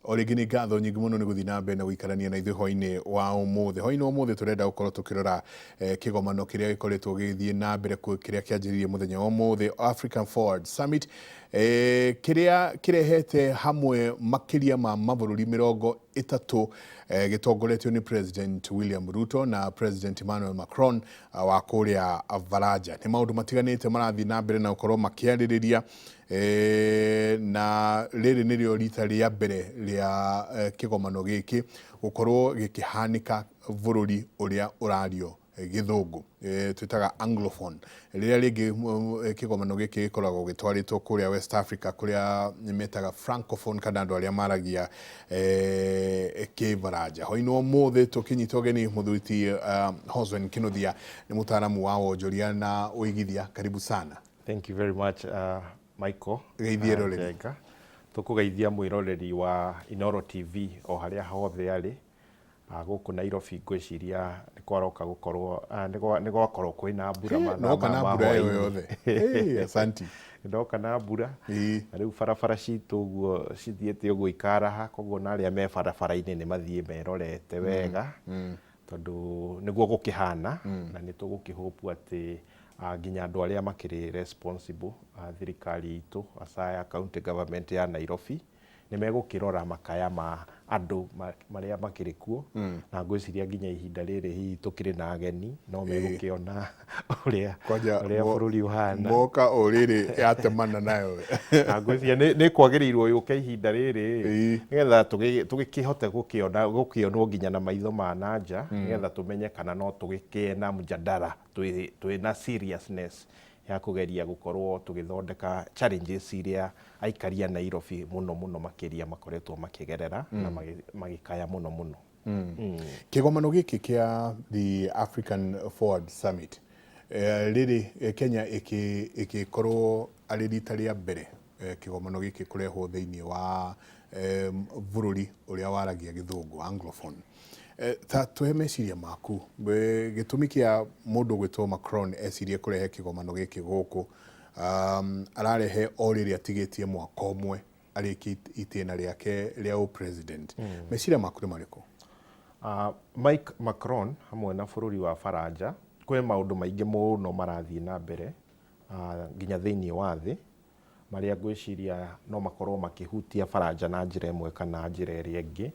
O rĩngĩ nĩ ngatho nyingĩ mũno nĩ gũthiĩ na mbere na gũikarania na ithuĩ hwainĩ wa ũmũthĩ. Hwainĩ wa ũmũthĩ tũrenda gũkorwo tũkĩrora kĩgomano kĩrĩa gĩkoretwo gĩgĩthiĩ na mbere kĩrĩa kĩanjĩrĩirie mũthenya wa ũmũthĩ, African Forward Summit, kĩrĩa kĩrehete hamwe makĩria ma mabũrũri 30, gĩtongoretio nĩ President William Ruto na President Emmanuel Macron wa kũrĩa Baranja. Nĩ maũndũ matiganĩte marathiĩ na mbere na gũkorwo makĩarĩrĩria. Na rĩrĩ nĩrĩo rita rĩa mbere rĩa kĩgomano gĩkĩ gũkorwo gĩkĩhanĩka bũrũri ũrĩa ũrario gĩthũngũ, twĩtaga Anglophone. Rĩrĩa rĩngĩ kĩgomano gĩkĩ gĩkoragwo gĩtwarĩtwo kũrĩa West Africa, kũrĩa metaga Francophone, kana andũ arĩa maragia kĩbaranja. Hwainĩ wa ũmũthĩ tũkĩnyita ũgeni mũthuri ti Hoswen Kinuthia, nĩ mũtaaramu wa wonjoria na ũigithia. Karibu sana. Thank you very much, Michael. Geithie eroreri. Njenga. Tũkũgeithia mwĩroreri wa Inoro TV o harĩa hothe arĩ. Gũkũ Nairobi ngwĩciria nĩ kwaroka gũkorwo nĩ gwakorwo kwĩna mbura mathaa Ndoka na ma mbura ĩyo hwaĩ-inĩ. yothe. Hey, asanti. Ndoka na mbura. Na rĩu barabara citũ ũguo cithiĩte ũguo ikaraha, koguo na arĩa me barabara-inĩ nĩ mathiĩ merorete wega, tondũ nĩguo gũkĩhana, na nĩ tũgũkĩhope atĩ nginya andũ arĩa makĩrĩ responsible, thirikari itũ hasa ya county government ya Nairobi, nĩ megũkĩrora makaya ma andũ marĩa makĩrĩ kuo, na ngwĩciria nginya ihinda rĩrĩ hihi tũkĩrĩ na ageni no megũkĩona ũrĩa Kwanja ũrĩa bũrũri ũhana. Moka o rĩrĩ yatemana nayo. Na ngwĩciria nĩ kwagĩrĩirwo yũke ihinda rĩrĩ, nĩgetha tũgĩkĩhote gũkĩona gũkĩonwo nginya na maitho ma na nja, nĩgetha tũmenye kana no tũgĩkĩe na mjadala twĩna seriousness ya kũgeria gũkorwo tũgĩthondeka challenges iria aikari a Nairobi mũno mũno makĩria makoretwo makĩgerera na magĩkaya mũno mũno. Kĩgomano gĩkĩ kĩa the African Forward Summit, rĩrĩ Kenya ĩkĩkorwo arĩ rita rĩa mbere kĩgomano gĩkĩ kũrehwo thĩinĩ wa bũrũri ũrĩa waragia gĩthũngũ, Anglophone. Ta tũhe meciria maku, gĩtũmi kĩa mũndũ gwĩtwo Macron ecirie kũrehe kĩgomano gĩkĩ gũkũ, ararehe o rĩrĩ atigĩtie mwaka ũmwe arĩkie itĩna rĩake rĩa ũ-president. Meciria maku nĩ marĩkũ? Mike Macron hamwe na bũrũri wa Faranja, kwĩ maũndũ maingĩ mũno marathiĩ na mbere nginya thĩinĩ wa thĩ, marĩa ngwĩciria no makorwo makĩhutia Faranja na njĩra ĩmwe kana njĩra ĩrĩa ĩngĩ,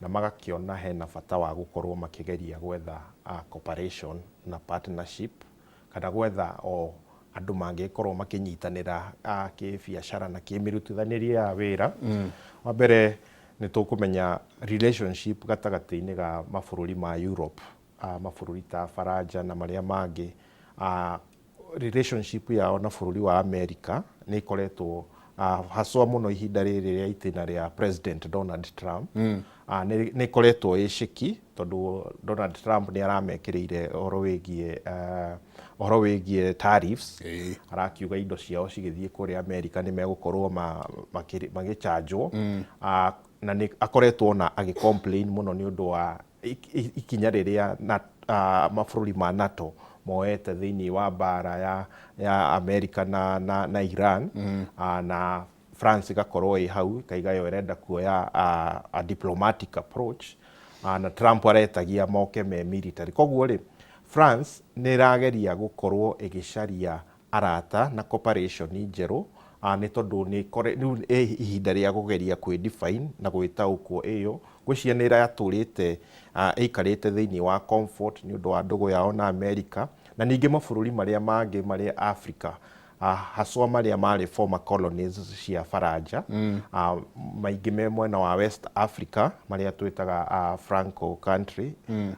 na magakĩona hena bata wa gũkorwo makĩgeria gwetha cooperation na partnership, kana gwetha o andũ mangĩkorwo makĩnyitanĩra kĩbiacara na kĩmĩrutithanĩrie ya wĩra. Wa mbere nĩ tũkũmenya relationship gatagatĩ-inĩ ga mabũrũri ma Europe, mabũrũri ta Faranja na marĩa mangĩ, relationship yao na bũrũri wa America nĩ ĩkoretwo, haswa mũno ihinda rĩrĩ rĩa itĩna rĩa President Donald Trump, nĩ ĩkoretwo ĩ shaky, tondũ Donald Trump nĩ aramekĩrĩire ũhoro wĩgiĩ tariffs. Arakiuga indo ciao cigĩthiĩ kũrĩa America nĩ megũkorwo magĩchanjwo, na nĩ akoretwo ona agĩ complain mũno nĩ ũndũ wa ikinya rĩrĩa na mabũrũri ma NATO moete thĩinĩ wa mbara ya America na Iran, na France ĩgakorwo ĩ hau ĩkaiga yo ĩrenda kuoya a diplomatic approach, na Trump aretagia moke me military. Koguo rĩ, France nĩ ĩrageria gũkorwo ĩgĩcaria arata na cooperation njerũ, nĩ tondũ nĩ rĩu ĩ ihinda rĩa kũgeria kwĩ define na gwĩtaũkwo ĩyo. Ngwĩciria nĩ ĩratũrĩte ĩikarĩte thĩinĩ wa comfort nĩ ũndũ wa ndũgũ yao na America, na ningĩ mabũrũri marĩa mangĩ marĩa Africa, haswa marĩa marĩ former colonies cia Faranja, maingĩ me mwena wa West Africa, marĩa twĩtaga Franco country,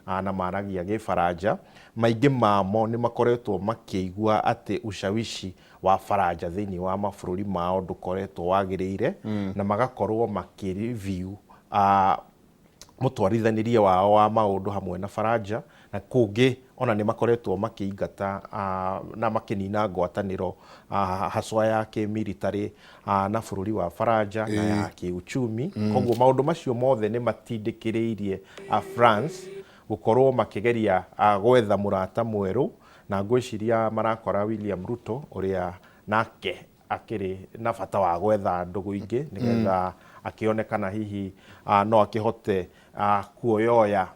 na maragia gĩbaranja, maingĩ mamo nĩ makoretwo makĩigua atĩ ushawishi wa Faranja thĩinĩ wa mabũrũri mao ndũkoretwo wagĩrĩire, na magakorwo makĩ review mũtwarithanĩrie wao wa maũndũ hamwe na Faranja. Na kũngĩ ona nĩ makoretwo makĩingata na makĩnina ngwatanĩro, haswa ya kĩmilitary na bũrũri wa Faranja na ya kĩuchumi. Koguo maũndũ macio mothe nĩ matindĩkĩrĩirie France gũkorwo makĩgeria gwetha mũrata mwerũ, na ngwĩciria marakora William Ruto, ũrĩa nake Akĩrĩ na bata wa gwetha ndũgũ ingĩ nĩgetha akĩone kana hihi no akĩhote kuoyoya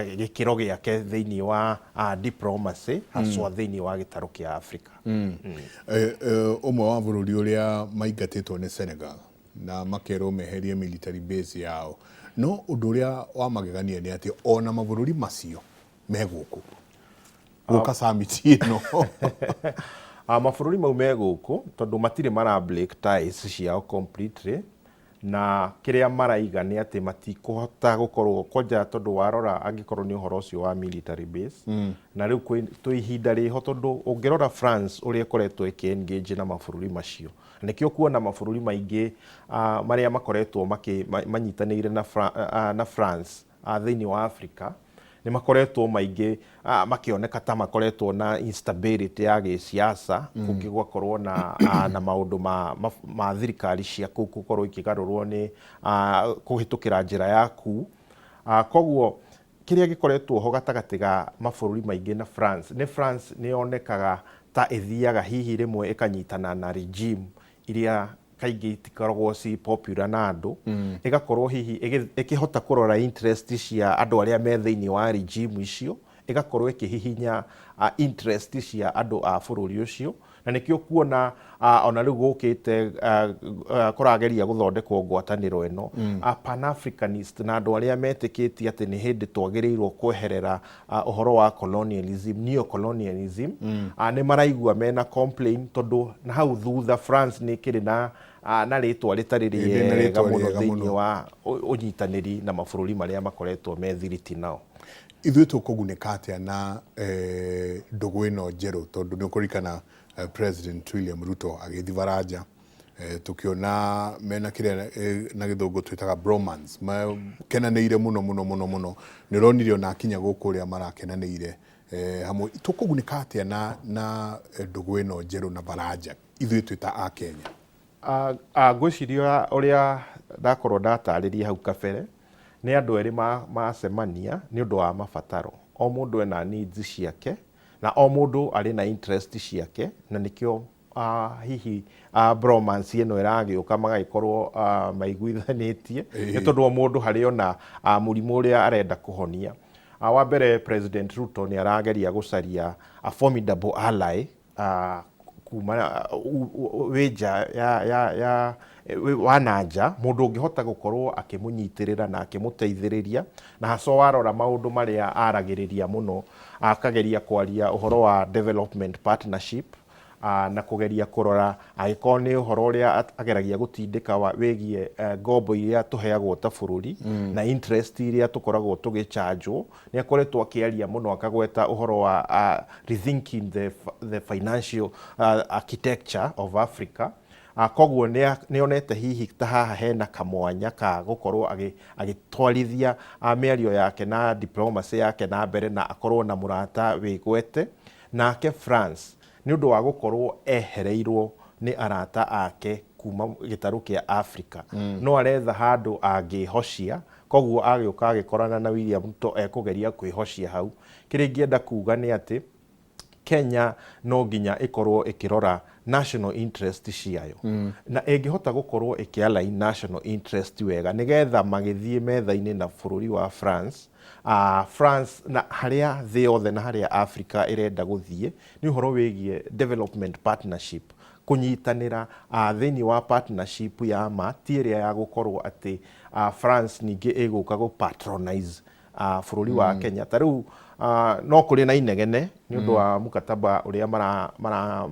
gĩkĩro gĩake thĩinĩ wa diplomacy, haswa thĩinĩ wa gĩtarũ kĩa Africa. Ũmwe wa bũrũri ũrĩa maingatĩtwo nĩ Senegal na makerwo meherie military base yao, no ũndũ ũrĩa wa magegania nĩ atĩ ona mabũrũri macio me gũkũ gũka summit ĩno. Mabũrũri mau me gũkũ tondũ matirĩ mara break ties ciao completely, na kĩrĩa maraiga nĩ atĩ matikũhota gũkorwo kwanja, tondũ warora angĩkorwo nĩ ũhoro ũcio wa military base na rĩu twĩ ihinda rĩho, tondũ ũngĩrora France ũrĩa ĩkoretwo ĩkĩ engage na mabũrũri macio, nĩkĩo kuona mabũrũri maingĩ marĩa makoretwo manyitanĩire na France thĩinĩ wa Africa nĩ makoretwo maingĩ makĩoneka ta makoretwo na instability ya gĩsiasa, kũngĩ gwakorwo na maũndũ ma thirikari cia kũu gũkorwo ikĩgarũrwo nĩ kũhĩtũkĩra njĩra ya kuu. Koguo kĩrĩa gĩkoretwo ho gatagatĩ ga mabũrũri maingĩ na France nĩ France nĩ yonekaga ta ĩthiaga hihi rĩmwe ĩkanyitana na regime iria kaingĩ itikoragwo ci popular na andũ, ĩgakorwo hihi ĩkĩhota kũrora interest cia andũ arĩa me thĩinĩ wa regime icio, ĩgakorwo ĩkĩhihinya interest cia andũ a bũrũri ũcio. Na nĩkĩo kuona ona rĩu gũkĩte kũrageria gũthondekwo ngwatanĩro ĩno Pan-Africanist na andũ arĩa metĩkĩtie atĩ nĩ hĩndĩ twagĩrĩirwo kweherera ũhoro wa colonialism, neo-colonialism, nĩ maraigua mena complain, tondũ na hau thutha France nĩ ĩkĩrĩ na rĩtwa rĩtarĩ Ĩrĩ na rĩega rĩtwa mũno rĩega thĩinĩ mũno. wa ũnyitanĩri na mabũrũri marĩa makoretwo me thiriti nao. Ithuĩ tũkũgunĩka atĩa na ndũgũ ĩno njerũ? Tondũ nĩ ũkũririkana President William Ruto agĩthiĩ Baranja, tũkĩona mena kĩrĩa na gĩthũngũ twĩtaga bromance, makenanĩire mũno mũno mũno mũno. Nĩ ũronire ona akinya gũkũ ũrĩa marakenanĩire hamwe. Tũkũgunĩka atĩa na ndũgũ ĩno njerũ na Baranja, ithuĩ twĩ ta a Kenya? Ngwĩciria ũrĩa ndakorwo ndatarĩria hau kabere nĩ andũ erĩ macemania nĩ ũndũ wa mabataro. O mũndũ ena needs ciake na o mũndũ arĩ na interest ciake, na nĩkĩo hihi bromance ĩno ĩragĩũka, magagĩkorwo maiguithanĩtie, nĩ tondũ o mũndũ harĩ ona mũrimũ ũrĩa arenda kũhonia. Wa mbere, President Ruto nĩ arageria gũcaria a formidable ally kuma wĩ nja ya wa na nja, mũndũ ũngĩhota gũkorwo akĩmũnyitĩrĩra na akĩmũteithĩrĩria, na haco warora maũndũ marĩa aragĩrĩria mũno, akageria kwaria ũhoro wa development partnership na kũgeria kũrora angĩkorwo nĩ ũhoro ũrĩa ageragia gũtindĩka wĩgiĩ ngombo iria tũheagwo ta bũrũri na interest iria tũkoragwo tũgĩchanjwo. Nĩ akoretwo akĩaria mũno akagweta ũhoro wa rethinking the financial architecture of Africa. Koguo nĩ onete hihi ta haha hena kamwanya ka gũkorwo agĩtwarithia mĩario yake na diplomacy yake na mbere na akorwo na mũrata wĩgwete. Nake France, nĩ ũndũ wa gũkorwo ehereirwo nĩ arata ake kuma gĩtarũ kĩa Africa, no aretha handũ angĩhocia. Koguo agĩũka agĩkorana na William Ruto, ekũgeria kwĩhocia hau. Kĩrĩa ingĩenda kuga nĩ atĩ Kenya no nginya ĩkorwo ĩkĩrora national interest ciayo, na ĩngĩhota gũkorwo ĩkĩ national interest wega nĩgetha magĩthiĩ metha-inĩ na bũrũri wa France, France na harĩa thĩ yothe na harĩa Africa ĩrenda gũthiĩ nĩ ũhoro wĩgiĩ development partnership, kũnyitanĩra thĩinĩ wa partnership ya ma, ti ĩrĩa ya gũkorwo atĩ France ningĩ ĩgũka gũ patronize bũrũri wa Kenya. Ta rĩu no kũrĩ na inegene nĩ ũndũ wa mkataba ũrĩa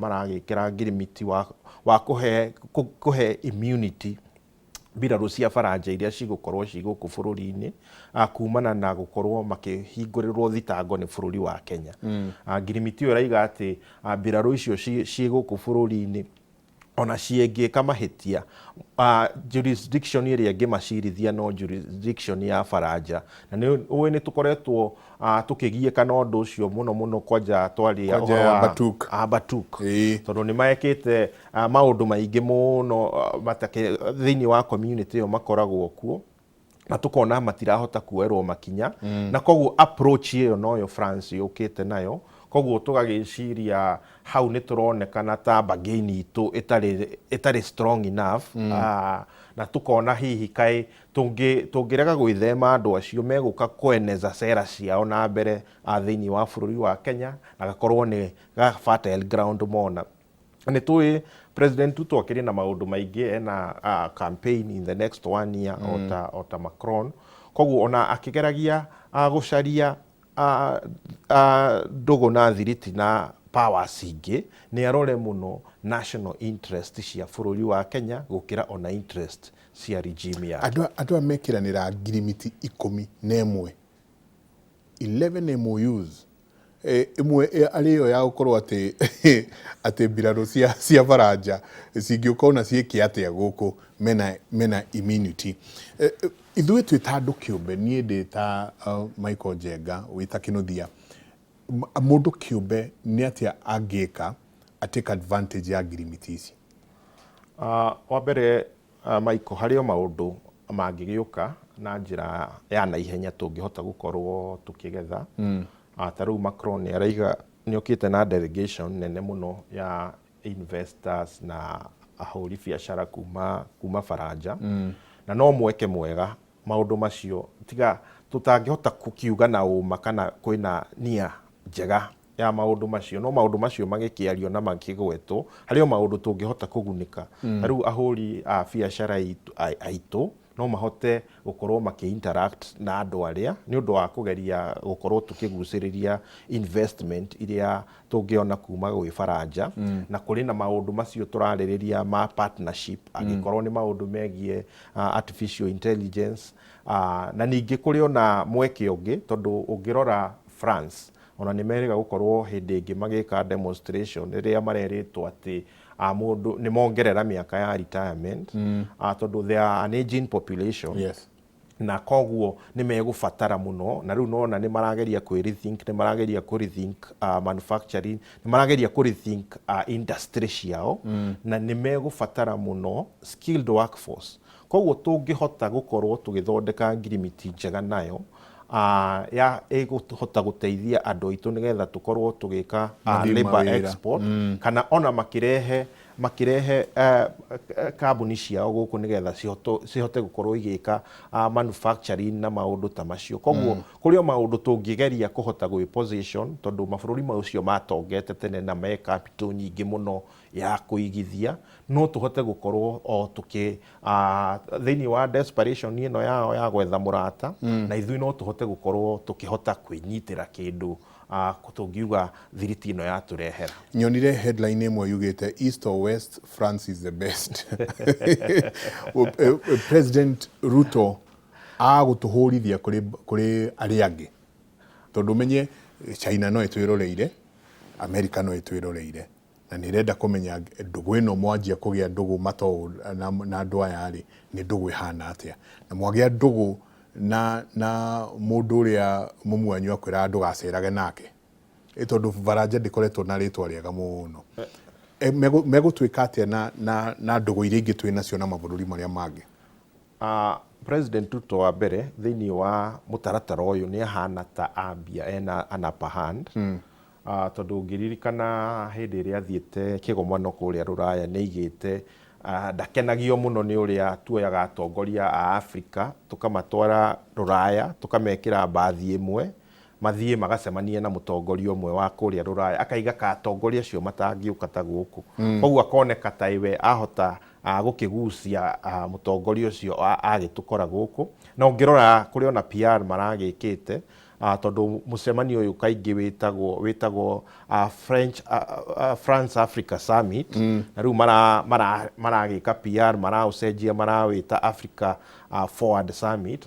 maragĩkĩra ngirimiti wa kũhe immunity mbirarũ cia Baranja iria cigũkorwo ci gũkũ bũrũri-inĩ kumana na gũkorwo makĩhingũrĩrwo thitango nĩ bũrũri wa Kenya. Ngirimiti ĩyo ĩraiga atĩ mbirarũ icio ciĩ gũkũ bũrũri-inĩ ona ciĩngĩka mahĩtia, jurisdiction ĩrĩa ĩngĩmacirithia no jurisdiction ya Baranja. Na nĩ ũĩ nĩ tũkoretwo tũkĩgiĩka na ũndũ ũcio mũno mũno, kwanja twaria Kwanja ũhoro ya wa Batuk. Batuk, tondũ nĩ mekĩte maũndũ maingĩ mũno thĩinĩ wa community ĩyo makoragwo kuo, na tukona matirahota kuoerwo makinya. Na koguo approach ĩyo noyo France yũkĩte nayo. Koguo tũgagĩciria hau nĩ tũronekana ta bargain itũ ĩtarĩ strong enough. Na tũkona hihi kaĩ tũngĩrega gwĩthema andũ acio megũka kweneza sera ciao na mbere thĩinĩ wa bũrũri wa Kenya, na gakorwo nĩ ga fertile ground mona. Nĩ tũĩ President Ruto akĩrĩ na maũndũ maingĩ, ena campaign in the next one year, ota Macron. Koguo ona akĩgeragia gũcaria ndũgũ na thiriti na powers ingĩ, nĩ arore mũno national interest cia bũrũri wa Kenya gũkĩra ona interest cia regime yake. Andũ aya mekĩranĩra ngirimiti 11, 11 MOUs, ĩmwe arĩ ĩyo ya gũkorwo atĩ mbirarũ cia Baranja cingĩũka ona ciĩke atĩa gũkũ mena immunity. Ithuĩ twĩ ta andũ kĩũmbe, niĩ ndĩ ta Michael Njenga, wĩ ta Kĩnuthia, mũndũ kĩũmbe nĩ atĩa angĩka a take advantage ya ngirimiti ici? Wa mbere, Michael, harĩ o maũndũ mangĩgĩũka na njĩra ya naihenya tũngĩhota gũkorwo tũkĩgetha. Ta rĩu Macron nĩ araiga nĩ okĩte na delegation nene mũno ya investors na ahũri biacara kuma Baranja, na no mweke mwega maũndũ macio, tiga tũtangĩhota kũkiuga na ũma kana kwĩna nia njega ya maũndũ macio, no maũndũ macio magĩkĩario na makĩgwetwo, harĩ o maũndũ tũngĩhota kũgunĩka. Ta rĩu ahũri a biacara aitũ no mahote gũkorwo makĩ interact na andũ arĩa nĩ ũndũ wa kũgeria gũkorwo tũkĩgucĩrĩria investment iria tũngĩona kuma gwĩ Baranja. Na kũrĩ na maũndũ macio tũrarĩrĩria ma partnership, angĩkorwo nĩ maũndũ megiĩ artificial intelligence. Na ningĩ kũrĩ ona mweke ũngĩ, tondũ ũngĩrora France ona nĩ merĩga gũkorwo hĩndĩ ĩngĩ magĩka demonstration rĩrĩa marerĩtwo atĩ mũndũ nĩ mongerera mĩaka ya retirement, tondũ they are an aging population. Na koguo nĩ megũbatara mũno, na rĩu nona nĩ marageria kwĩ rethink, nĩ marageria kũ rethink manufacturing, nĩ marageria kũ rethink industry ciao, na nĩ megũbatara mũno skilled workforce. Koguo tũngĩhota gũkorwo tũgĩthondeka ngirimiti njega nayo ya ĩgũhota gũteithia andũ aitũ nĩgetha tũkorwo tũgĩka Mathiĩ labor mawĩra. export, kana ona makĩrehe kambuni ciao gũkũ nĩgetha cihote gũkorwo igĩka manufacturing na maũndũ ta macio. Koguo kũrĩ o maũndũ tũngĩgeria kũhota gwĩ position, tondũ mabũrũri macio matongete tene na me capital nyingĩ mũno ya kũigithia, no tũhote gũkorwo o tũkĩ thĩinĩ wa desperation ĩno yao ya gwetha mũrata, na ithuĩ no tũhote gũkorwo tũkĩhota kwĩnyitĩra kĩndũ tũngiuga thiriti ĩno yatũrehera. Nyonire headline ĩmwe yugĩte, "East or West, France is the best." President Ruto agũtũhũrithia kũrĩ arĩa angĩ, tondũ menye China no ĩtwĩroreire, America no ĩtwĩroreire, na nĩ ĩrenda kũmenya ndũgũ ĩno mwanjia kũgĩa ndũgũ mato na andũ aya rĩ, nĩ ndũgũ ĩhana atĩa, na mwagĩa ndũgũ na mũndũ ũrĩa mũmwanyu akwĩraga ndũgacerage nake. Tondũ Baranja ndĩkoretwo na rĩtwa rĩega mũno. Megũtuĩka atĩa na ndũgũ iria ingĩ twĩ nacio na mabũrũri marĩa mangĩ? President Ruto wa mbere thĩinĩ wa mũtaratara ũyũ nĩ ahana ta ambia ena an upper hand, tondũ ũngĩririkana hĩndĩ ĩrĩa athiĩte kĩgomano kũrĩa Rũraya, nĩ aigĩte ndakenagio mũno nĩ ũrĩa tuoyaga atongoria a Afrika tũkamatwara Rũraya, tũkamekĩra mbathi ĩmwe mathiĩ magacemanie na mũtongoria ũmwe wa kũrĩa Rũraya, akaiga ka atongoria acio matangĩũka ta gũkũ. Koguo akoneka ta iwe ahota gũkĩgucia mũtongoria ũcio agĩtũkora gũkũ. Na ũngĩrora kũrĩ ona PR maragĩkĩte, tondũ mũcemanio ũyũ kaingĩ wĩtagwo French France Africa Summit, na rĩu maragĩka PR, maraũcenjia, marawĩta Africa Forward Summit.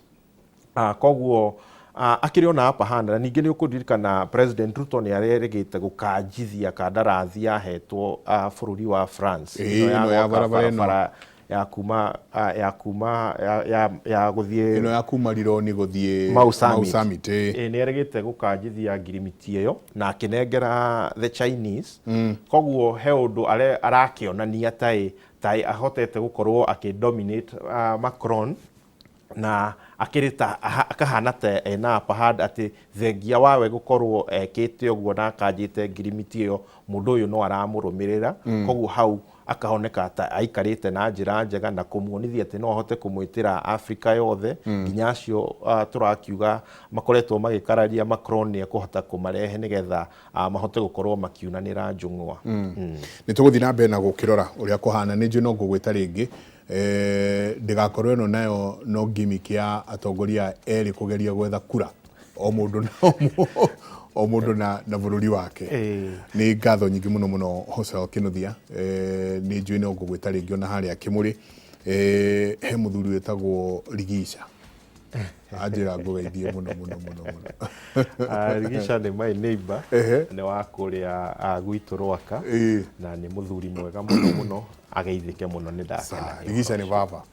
Koguo akĩrĩ ona upper hand. Na ningĩ nĩ ũkũririkana President Ruto nĩ arerĩgĩte gũkanjithia kandarathi yahetwo bũrũri wa France. Ĩno ya gwaka barabara ĩno. Barabara ya kuma ya gũthiĩ Ĩno ya kuma Rironi gũthiĩ Mau Summit. Summit, ĩĩ. Ĩĩ, nĩ erĩgĩte gũkanjithia ngirimiti ĩyo na akĩnengera the Chinese. Koguo he ũndũ arakĩonania taĩ ahotete gũkorwo akĩ dominate Macron na Akĩrĩ ta akahana ta ena upper hand, atĩ thengia wawe gũkorwo ekĩte ũguo na akanjĩte ngirimiti ĩyo, mũndũ ũyũ no aramũrũmĩrĩra. Koguo hau akahoneka ta aikarĩte na njĩra njega na kũmuonithia atĩ no ahote kũmwĩtĩra Afrika yothe, nginya acio tũrakiuga makoretwo magĩkararia Macron nĩ ekũhota kũmarehe nĩgetha mahote gũkorwo makiunanĩra njũng'wa. Nĩ tũgũthiĩ na mbere na gũkĩrora ũrĩa kũhana. Nĩ njũĩ no ngũgwĩta rĩngĩ, ndĩgakorwo ĩno nayo no gimmick ya atongoria erĩ kũgeria gwetha kura, o mũndũ na o mũndũ na bũrũri wake. Nĩ ngatho nyingĩ mũno mũno, Hosea Kinuthia. Nĩ njũĩ no ngũgwĩta rĩngĩ ona harĩa Kĩmũrĩ. He mũthuri wĩtagwo Rigica anjĩra ngũgeithie mũno mũno mũno mũno. Rigica nĩ my neighbor, nĩ wa kũrĩa gwitũ Rwaka, na nĩ mũthuri mwega mũno mũno, ageithĩke mũno, nĩ ndakena. Rigica nĩ baba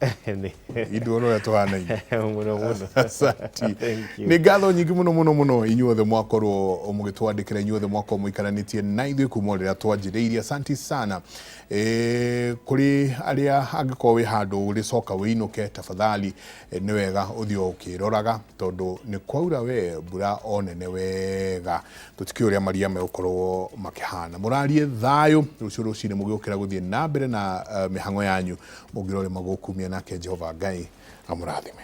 ithuona ũrĩa tũhanaine. Mũno mũno. Asanti. Thank you. Nĩ ngatho nyingĩ mũno mũno mũno inyuothe mwakorwo mũgĩtwandĩkĩra, inyuothe mwakorwo mũikaranĩtie na ithuĩ kuma o rĩrĩa twanjĩrĩirie. Asanti sana. Kũrĩ arĩa angĩkorwo wĩ handũ ũrĩcoka wĩinũke, tafadhali, nĩ wega ũthiĩ o ũkĩroraga tondũ nĩ kwaura we mbura o nene wega. Tũtikĩũĩ ũrĩa maria megũkorwo makĩhana. Mũrarie thayũ rũciũ rũcinĩ mũgĩũkĩra gũthiĩ na mbere na mĩhang'o yanyu, mũngĩrore magũkumia, nake Jehova Ngai amũrathime.